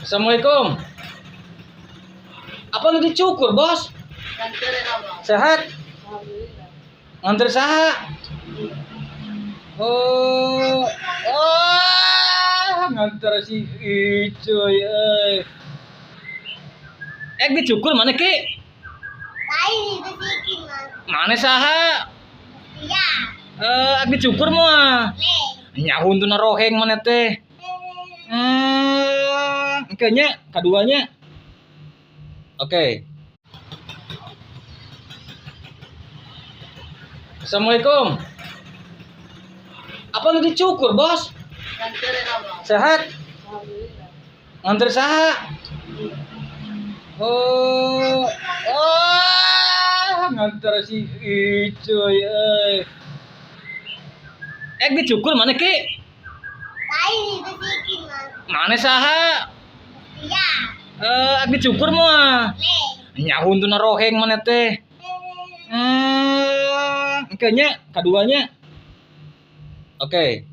Assalamualaikum. Apa lu dicukur, Bos? Sehat? Nganter saha? Oh, oh, nganter si Icuy euy. Eh, dicukur mana Ki? Lain itu sih mas. Mana saha? Iya. Eh, dicukur mah. Le. Nyahun tuh roheng mana teh. Kayaknya keduanya. Oke. Assalamualaikum. Apa lu dicukur, Bos? Sehat? Nganter saha? Oh, oh, nganter si Icuy euy. Eh, dicukur mana Ki? Lain itu sih mas. Mana saha? Iya. Eh, dicukur mah. Le. Nyahun tuh roheng mana teh. Kayaknya keduanya. Oke.